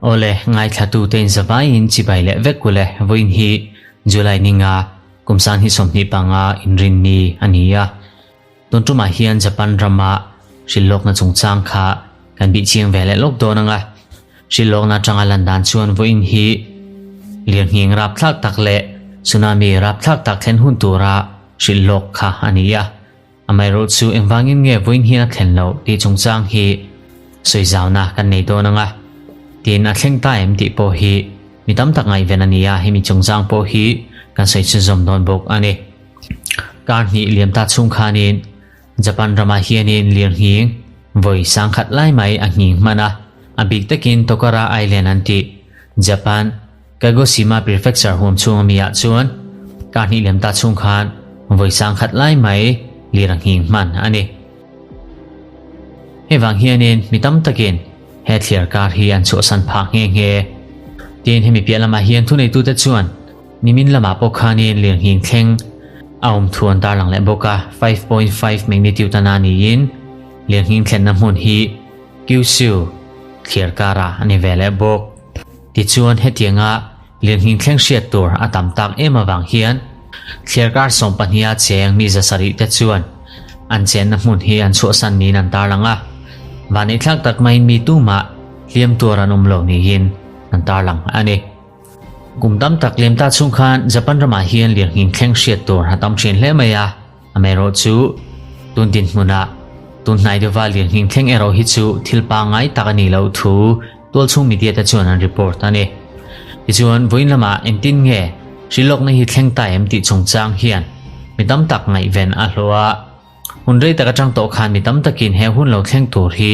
Awle, ngaithla te in zavaiin chibai leh vek ule vawiin hi July ninga kum sang hi 25 inrin ni a ni a. Tun tumah hian Japan rama hrilhlawkna chungchang kha kan bih chiang ve leh lawk dawn anga. Hrilhlawkna atanga lan dan chuan vawiin hi lirnghing rapthlak tak leh tsunami rapthlak tak thlen hun tura hrilhlawk kha a ni a. Amaherawh chu engvangin nge vawiin hian a thlen loh tih chungchang hi sawi zauna kan nei dawn anga. Tin, a thleng ta em tih pawh hi mi tam tak ngaihven a ni a, hemi chungchang pawh hi kan sawi chhunzawm dawn bawk a ni. Kar hnih liam ta chhung khanin Japan ramah hianin lirnghing vawi sangkhat lai mai a nghing hman a, a bik takin Tokara Island an tih Japan Kagoshima Prefecture huam chhung ami ah chuan kar hnih liam ta chhung khan vawi sangkhat lai mai lir a nghing hman a ni. Hei vang hianin mi tam takin he thliar kar hi an chhuahsan phah nghe nghe. Tin, hemi piah lamah hian thuneitute chuan Nimin lamah pawh khanin lirnghing thleng a awm thu an tarlang leh bawk a, 5.5 magnitude a na niin lirnghing thlenna hmun hi Kyushu thliar karah a ni ve leh bawk. Tichuan hetianga lirnghing thleng hriat tur a tam tak em avang hian thliar kar 12 a cheng mi 700 te chuan an chenna hmun hi an chhuahsan niin an tarlang a, vaneihthlak tak maiin mi tumah hliam tur an awm lo niin an tarlang a ni. Kum tam tak lem ta chhung khan Japan ramah hian lirnghing thleng hriat tur a tam thin hle mai a, amaherawh chu tun dinhmunah tun hnai deuha lirnghing thleng erawh hi chu thil pangngai tak a nih loh thu tualchhung media te chuan an report a ni. Tichuan vawiin lamah engtin nge hrilhlawkna hi thleng ta em tih chungchang hian mi tam tak ngaihven a hlawh a, hun rei tak atang tawh khan mi tam takin he hun lo thleng tur hi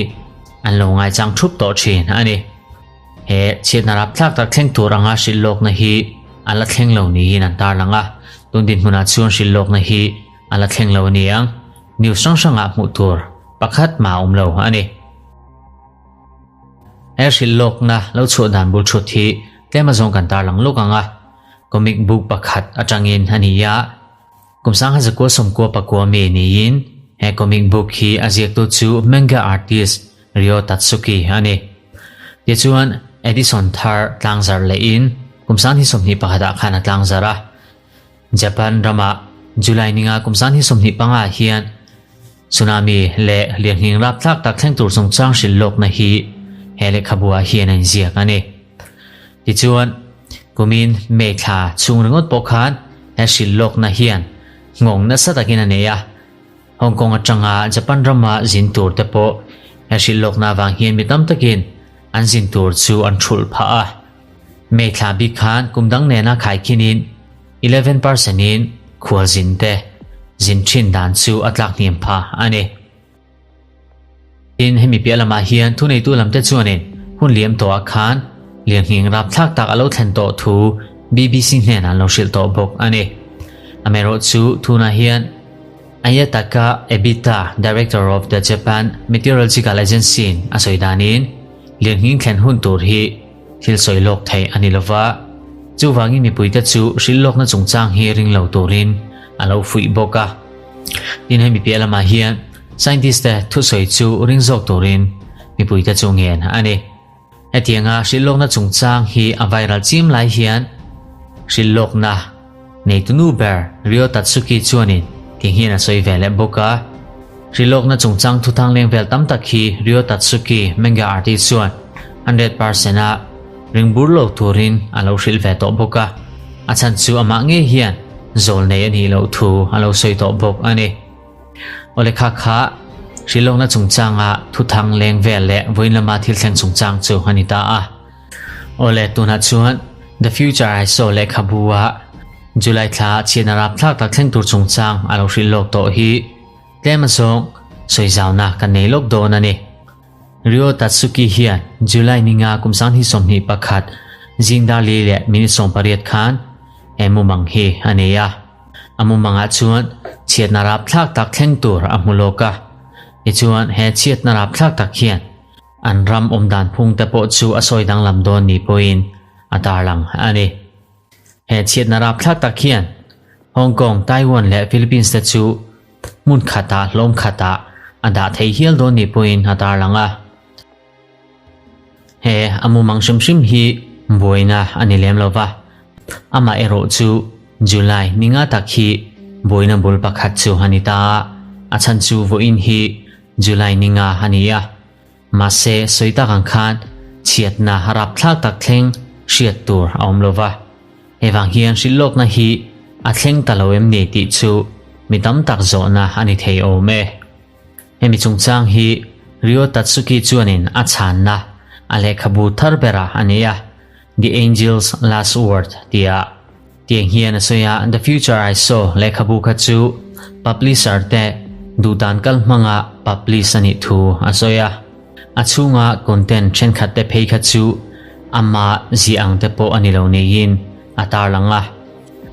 an lo ngaichang thup tawh thin a ni. He chhiatna rapthlak tak thleng tur anga hrilhlawkna hi a la thleng lo niin an tarlang a, tun dinhmunah chuan hrilhlawkna hi a la thleng lo a ni ang. News hrang hrangah hmuh tur pakhat mah a awm lo a ni. He hrilhlawkna lo chhuah dan bul thut hi tlem azawng kan tarlang lawk ang a, comic book pakhat atangin a ni a, Kum 1999 mi niin he comic book hi a ziaktu chu manga artist Ryo Tatsuki a ni. Tichuan Edison thar tlangzar lehin kum 2021 ah khan a tlangzar a. Japan ramah July ninga kum 2025 ah hian tsunami leh lirnghing rapthlak tak thleng tur chungchang hrilh lawkna hi he lehkhabu ah hian a inziak a ni. Tichuan, kumin May thla chhung ringawt pawh khan he hrilh lawkna hian nghawng nasa takin a nei a. Hong Kong atanga Japan rama zin tur te pawh he hrilh lawkna avang hian mi tam takin an zin tur chu an thulh phah a. May thla bik khan kum dang nena khaikhinin 11% in khualzin te zin thin dan chu a tlak hniam phah a ni. Tin, hemi piah lamah hian thuneitu lamte chuanin hun liam tawhah khan lirnghing rapthlak tak a lo thlen tawh thu BBC hnenah an lo hrilh tawh bawk a ni. Amaherawh chu tunah hian Ayataka Ebita, Director of the Japan Meteorological Agency-in a sawi danin lirnghing thlen hun tur hi thil sawi lawk theih a ni lova, chuvangin mipuite chu hrilh lawkna chungchang hi ring lo turin a lo fuih bawk a. Tin, hemi piah lamah hian scientist te thusawi chu ring zawk turin mipuite chu ngen a ni. Hetianga hrilhlawkna chungchang hi a viral chim lai hian hrilhlawkna neitu nu ber Ryo Tatsuki chuanin ting hian a sawi ve leh bawk a. Hrilhlawkna chungchang thuthang leng vel tam tak hi Ryo Tatsuki manga artist chuan 100% a ring bur lo turin a lo hrilh ve tawh bawk a. A chhan chu amah ngei hian zawl nei a nih loh thu a lo sawi tawh bawk a ni. Awle kha kha hrilhlawkna chungchanga thuthang leng vel leh vawiin lama thil thleng chungchang chu a ni ta a. Awle tunah chuan The Future I Saw lehkhabu ah July thla chhiatna rapthlak tak thleng tur chungchang a lo hrilhlawk tawh hi tlem azawng sawi zauna kan nei lawk dawn a ni. Ryo Tatsuki hian July ninga kum 2021 zingdar li leh minute 18 khan he mumang hi a nei a. A mumangah chuan chhiatna rapthlak tak thleng tur a hmu lawk a. Tichuan he chhiatna rapthlak tak hian an ram awmdan phung te pawh chu a sawi danglam dawn ni pawhin a tarlang a ni. He chhiatna rapthlak tak hian Hong Kong, Taiwan leh Philippines te chu hmun khatah hlawm khatah a dah thei hial dawn ni pawhin a tarlang a. He a mumang hrim hrim hi buaina a ni lem lo va, amah erawh chu July ni nga tak hi buaina bul pakhat chu a ni ta a, a chhan chu vawiin hi July ni nga a ni a. Mahse sawi tak ang khan chhiatna rapthlak tak thleng hriat tur a awm lo va, hei vang hian hrilh lawkna hi a thleng ta lo em ni tih chu mi tam tak zawhna a ni thei awm e. Hemi chungchang hi Ryo Tatsuki chuanin a chhanna a lehkhabu thar berah a nei a, The Angel's Last Word tia. Tiang hian a sawi a, The Future I Saw lehkhabu kha chu publisher te duhdan kal hmanga publish a nih thu a sawi a. A chhunga content thenkhat te phei kha chu ama ziah ang te pawh a ni lo niin a tarlang a.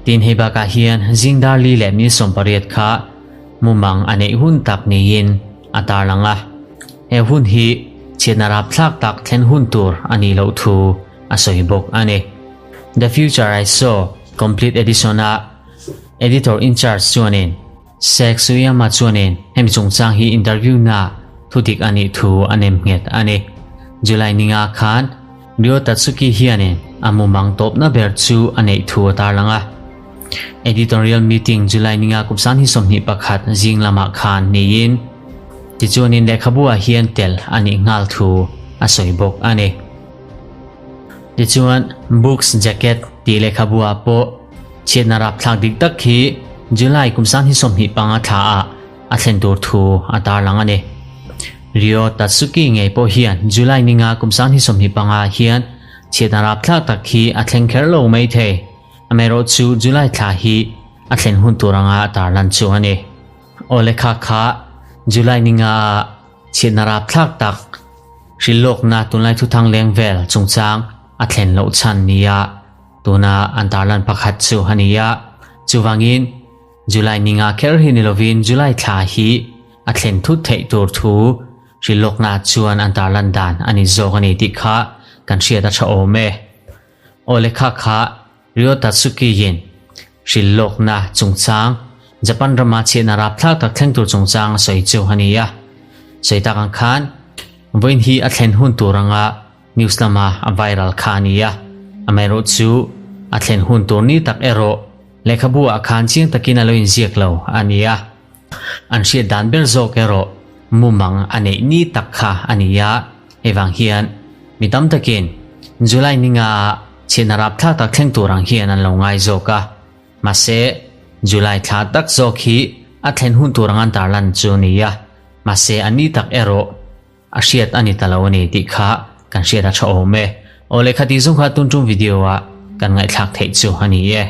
Tin hei bakah hian zing dar li leh mil 18 kha mumang a neih hun tak niin a tarlang a. He hun hi chhiatna rapthlak tak thlen hun tur a nih loh thu a sawi bawk a ni. The Future I Saw Complete Edition-a Editor in Charge chuanin Sek Suyama chuanin hemi chungchang hi interview-na thudik a nih thu a nem nghet a ni. July ninga khan Ryo Tatsuki hianin a mumang tawpna ber chu a neih thu a tarlang a. Editorial meeting July ninga kum 2021 zing lamah khan niin tichuanin lehkhabu-ah hian tel a nih nghal thu a sawi bawk a ni. Tichuan Books Jacket tih lehkhabu-ah pawh chhiatna rapthlak dik tak hi July kum 2025 thlaah a thlen tur thu a tarlang a ni. Ryo Tatsuki ngei pawh hian July ninga kum 2025 hian chhiatna rapthlak tak hi a thleng kher lo mai thei. Amaherawhchu July thla hi a thlen hun tur anga a tarlan chu a ni. Aw lekha kha July ninga ah chhiatna rapthlak tak hrilhlawkna tunlai thuthang leng vel chungchang a thlen loh chhan nia tuna an tarlan pakhat chu a ni a. Chuvangin July ninga kher hi ni lovin July thla hi a thlen thut theih tur thu hrilhlawkna chuan an tarlan dan a ni zawk a ni tih kha kan hriat a tha awm e. Aw lekha kha Ryo Tatsuki-in hrilhlawkna chungchang Japan rama chhiatna rapthlak tak thleng tur chungchang a sawi chu a ni a. Sawi tak ang khan vawiin hi a thlen hun tur anga news lama a viral kha a ni a. Amaherawh chu a thlen hun tur ni tak erawh lehkhabu ah khan chiang takin a lo inziak lo a ni a. An hriat dan ber zawk erawh mumang a neih ni tak kha a ni a, hei vang hian mi tam takin July ninga ah chhiatna rapthlak tak thleng tur ang hian an lo ngai zawk a, mahse July thla tak zawk hi a thlen hun tur ang an tarlan chu a ni a, mahse a ni tak erawh a hriat a ni ta lo a ni tih kha kan hriat a tha awm e. Aw lehkha tih zawng kha tun tum video ah kan ngaihthlak theih chu a ni e.